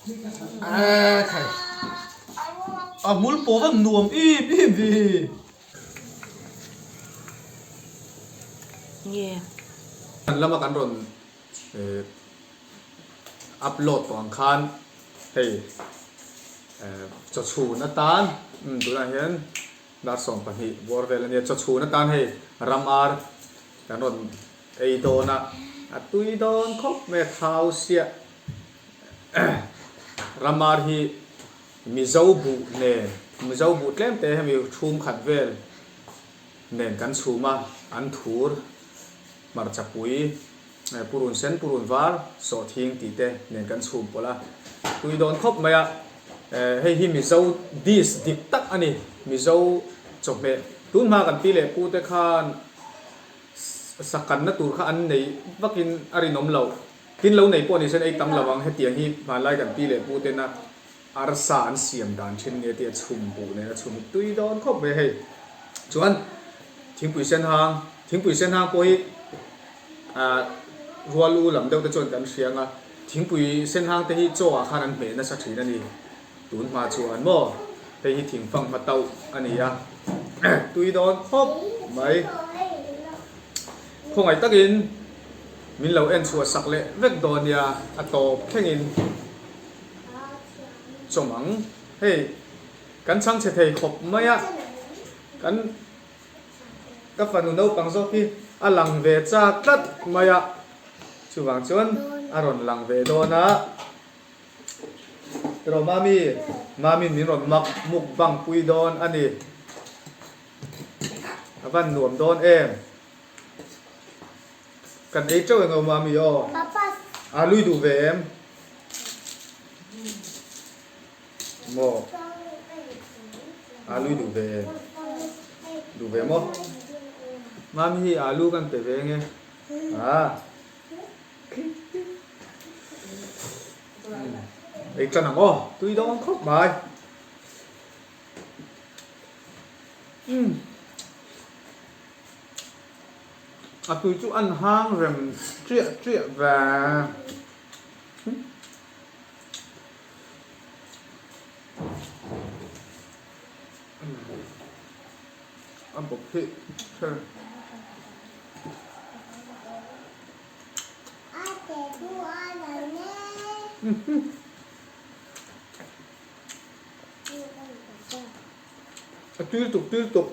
A khai. A hmul pawh va nuam em em ve. Nge. Kan lama kan rawn upload tawh ang khan hei chawchhun atan tunah hian dar 12 bawr vel a nia chawchhun atan hei ram ar kan rawn ei dawn a, a tui dawn khawp mai a thau siah ram ar hi Mizo buh nen Mizo buh tlem te hemi chhum khat vel nen kan chhum a, an thur hmarchapui purun sen purun var sawhthing tih te nen kan chhum pawlh a, tui dawn khawp mai a, hei hi Mizo dish dik tak a ni, Mizo chawhmeh tun hma kan pi leh pu te khan sakanna tur kha an nei vakin a rinawm loh, tin lo nei pawh ni sen ei tam lo ang, hetiang hi hmanlai kan pi leh pu tena Arsa an siam dan thin nge tia chhum buh nen a chhum hi tui dawn khawp mai hei. Chuan thingpui sen hang, thingpui sen hang pawh hi ah rual u lam deuh te chuan kan hria ang a, thingpui sen hang te hi chaw ah khan an hmeh nasa thin a ni. Tun hma chuan maw hei hi thingfang hma tauh a ni a, tui dawn khawp mai. Khawngaih takin min lo en chhuah sak leh vek dawn nia a tawp thlengin. Chawm ang. Hei kan chhang chhe thei khawp mai a, kan ka fanu naupang zawk hi a lang ve chak tlat mai a, chuvang chuan a rawn lang ve dawn a. Erawh Mami, Mami'n min rawn mak mukbang pui dawn a ni. A van nuam dawn em. Kan ei teuh eng awm a mi aw? A lui duh ve em? Maw? A lui duh ve em? Duh ve maw? Mami hi alu kan pe ve nge. A. Ei tan ang aw, tui dawn khawp mai. Umm. A tui chu an hang rem chiah chiah ve. A bawk hi kher. A tui tuk tui tuk.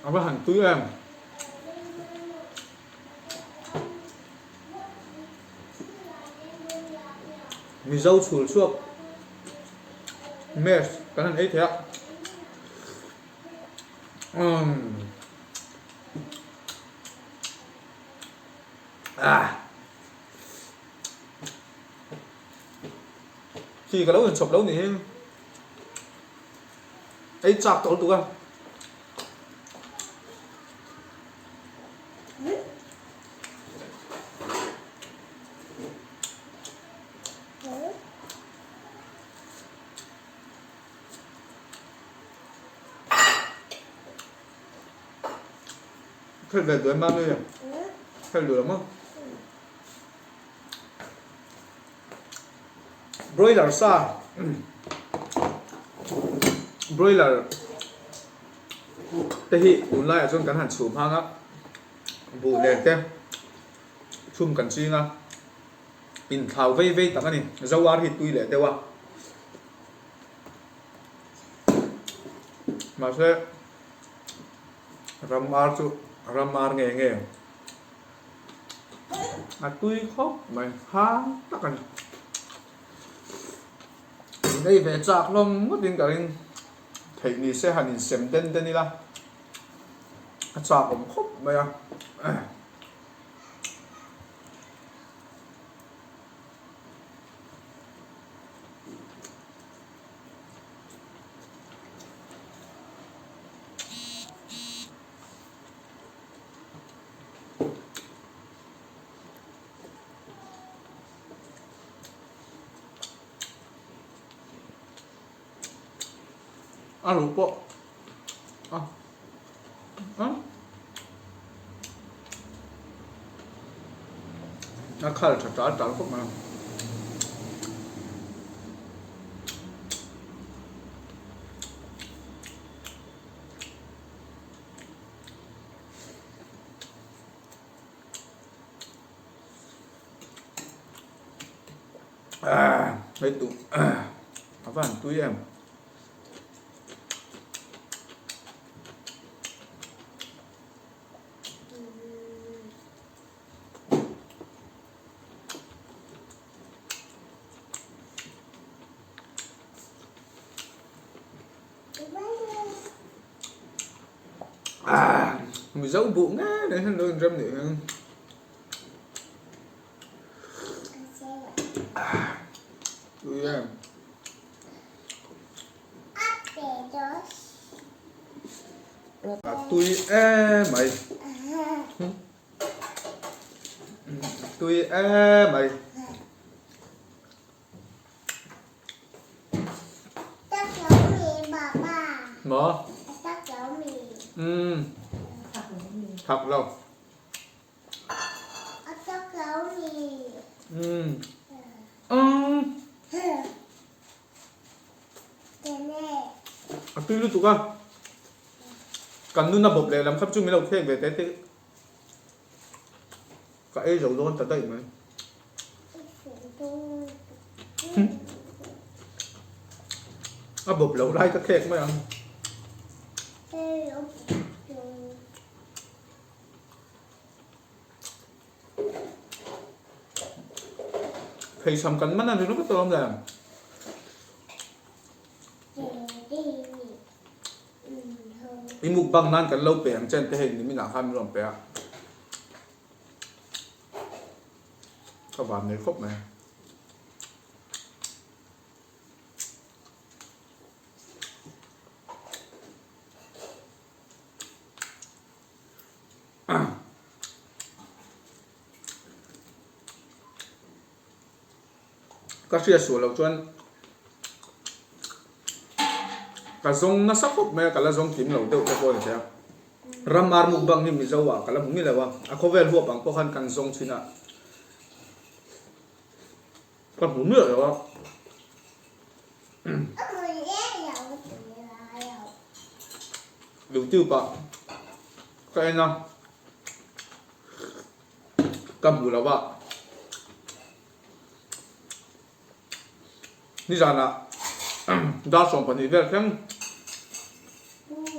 A va han tui em. Mizo chhul chhuak mess kan han ei thei a umm ah khi ka lo inchhawp lo ni hi ei chak tawh lutuk a. Khel ve duai mami khel duh lo maw broiler sa broiler te hi tunlaiah chuan kan han chhum hang a buh nen te chhum kan ching a inthlau vei vei tak a ni zoar hi tui leh deuh a mahse ram ar chu ram ar nge nge a tui khawp mai hang tak a ni nei ve chak hlawm ngawtin ka ring. Theih ni se han insem den den ila a chak awm khawp mai a. A ruh pawh a a khal tha tal tal khawp mai a. Hei tu a va han tui em. Mizo buh ngei mai hian lo inrem nih hi. Tui em. A tui em mai. Tui em mai. Maw? Umm. Thak lo. Umm. Umm. A tui lutuk a. Kan nun a bawp lehlam kha chu min lo khek ve teh teh. Ka ei zo dawn ta daih mai. A bawp loh lai ka khek mai ang. Pheichham kan man a ni ringawt alawm le. I mukbang nan kan lo pe ang chen te hei nimin ah khan min rawn pe a. Ka van nei khawp mai. Ka hriat suah loh chuan ka zawng nasa khawp mai a, ka la zawng kim lo deuh te pawh a ni thei a. Ram ar mukbang hi Mizo ah ka la hmu ngei lo a, a khawvel huap ang pawh khan kan zawng thin a, ka hmu miah lo a. Youtube ah ka en a, ka hmu lo a. Nizanah dar 12 vel thleng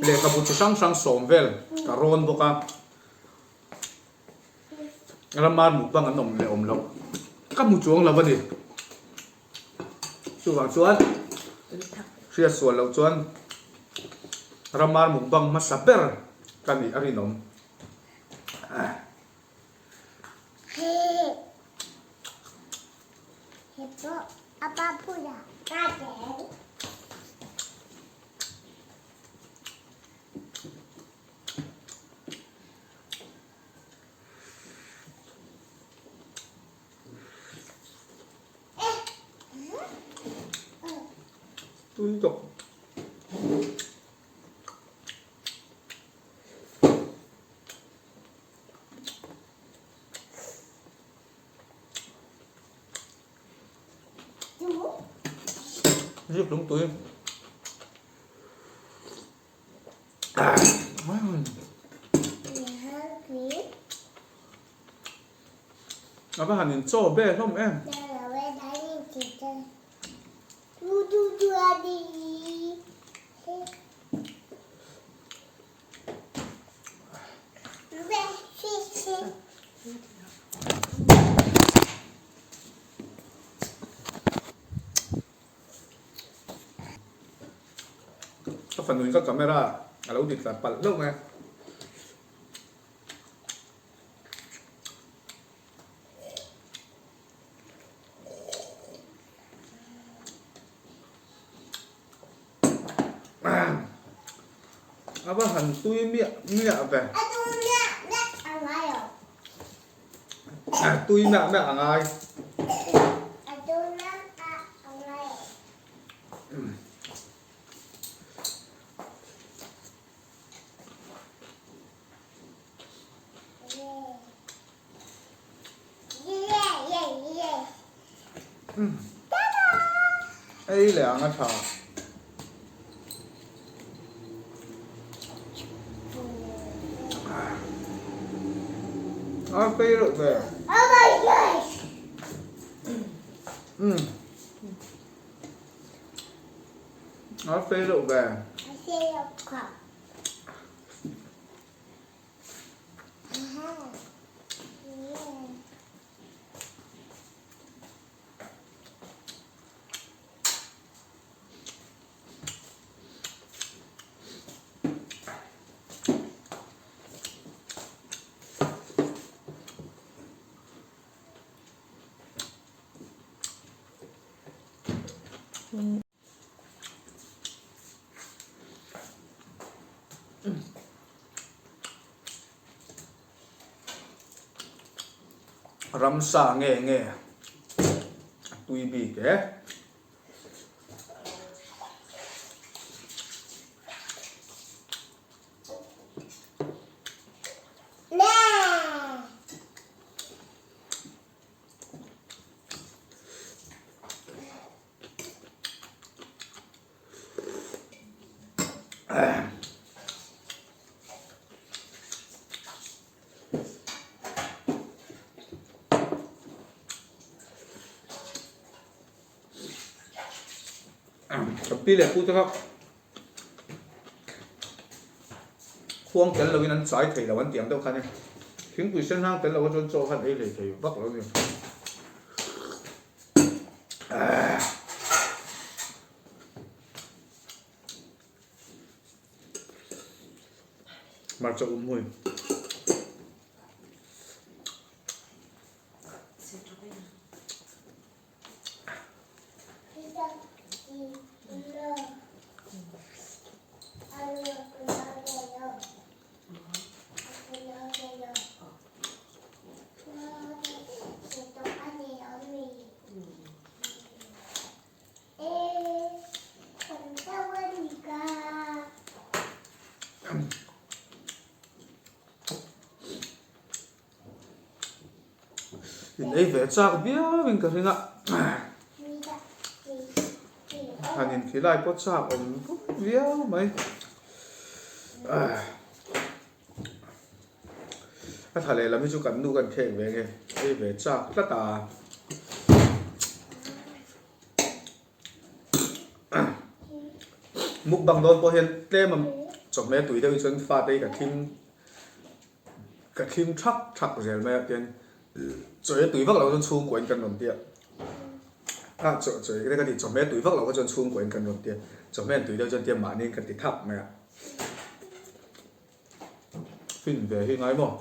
lehkhabu chi hrang hrang sawm vel ka rawn bawk a, ramar mukbang an awm leh awm loh ka hmu chuang lo a ni. Chuvang chuan hriat sual loh chuan ramar mukbang hmasa ber ka nih a rinawm. Tui tawh. Riak lung tui. A va han in chaw be hlawm em. Ka fanu in ka camera a lo dik tlat palh hlauh mai a. A va han tui miah miah ve. A tui miah miah a ngai lo. A tui miah miah a ngai. A tui miah miah a ngai lo. Ei leh ang a tha. A fei reuh ve. Oh my gosh! Umm. A fei reuh ve. A fei reuh khawp. Ramsa nge nge a tui bik e. Ka pi leh pute kha khuang tel lovin an chai thei lo an tiang deuh kha a ni. Thingpui sen hnang tel lo chuan chaw khan ei hlei thei vak lo a ni. Hmarcha um hmui. In ei ve chak viau in ka ring a, han in khi lai pawh chak awm viau mai. A tha lehlam hi chu kan nu kan khek ve nge ei ve chak tlat a. Mukbang dawn pawh hian tlem a chawhmeh tui deuh hi chuan fate hi ka thlim ka thlim thak thak zel mai a tian chawi a tui vak loh chuan chhungkua in kan rawn tia a chaw chawi ka ti chawhmeh tui vak loh kha chuan chhungkua in kan rawn tia chawhmeh an tui deuh chuan tia mahni in ka ti thak mai a. Fin ve hi ngai maw?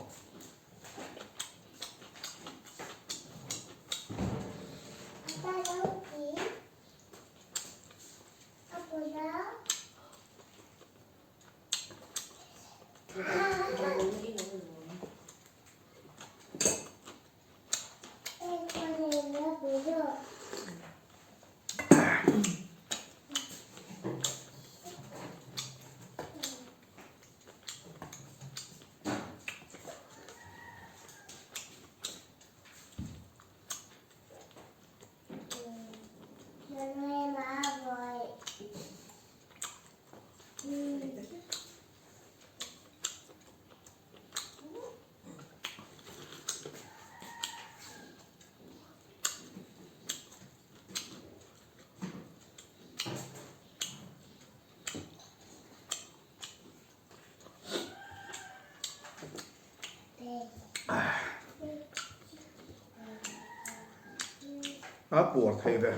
A puar thei ve.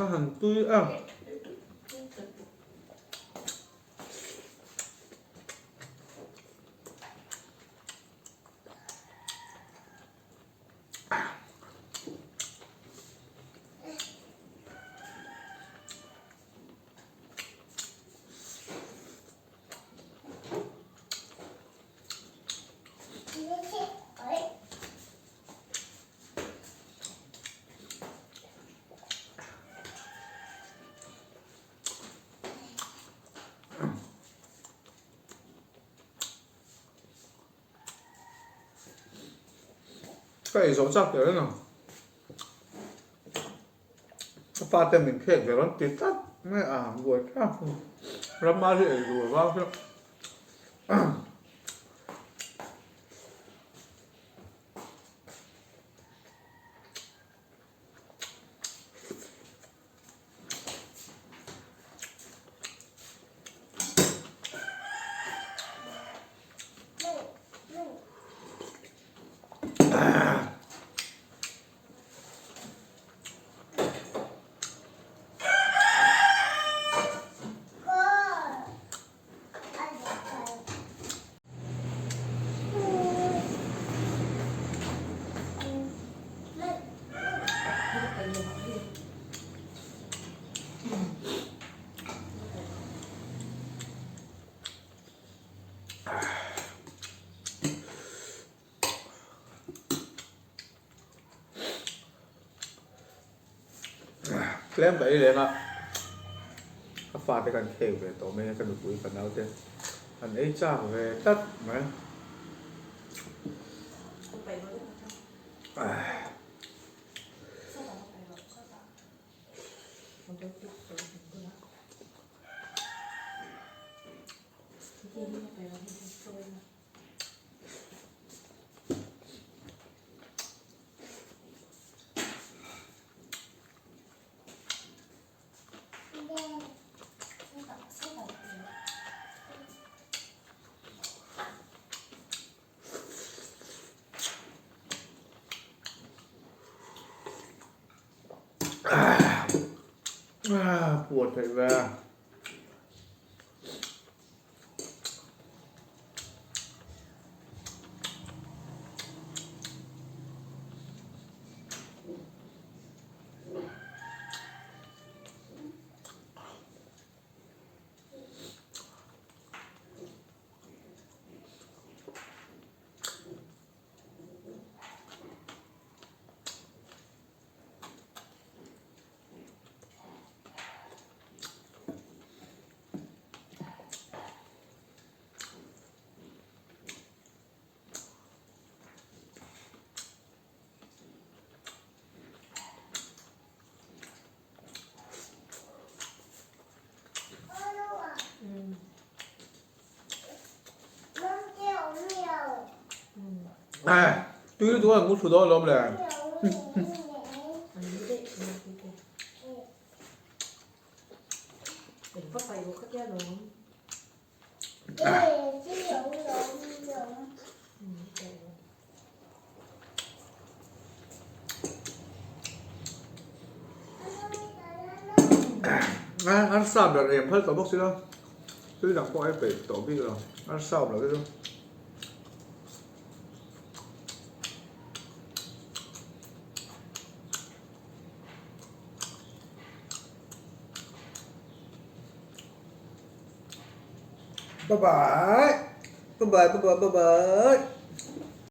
A han tui a. Ka ei zawh chak teh reng ang. Ka fate min khek ve rawn ti tlat mai a, buai thlak chu. Ramma hi ei tur vang chu. Tlem ka ei leng a, ka fate kan khek ve tawh mai a, ka nupui ka naute an ei chak ve tlat mai. Puat theih ve. Tui lutuk a, ngu thlu dawn alawm le. Arsa ber em phal tawh bawk si lo, thil dang pawh a peih tawh bik lo, arsa awm loh te chu. Bye bye. Bye bye bye bye bye bye.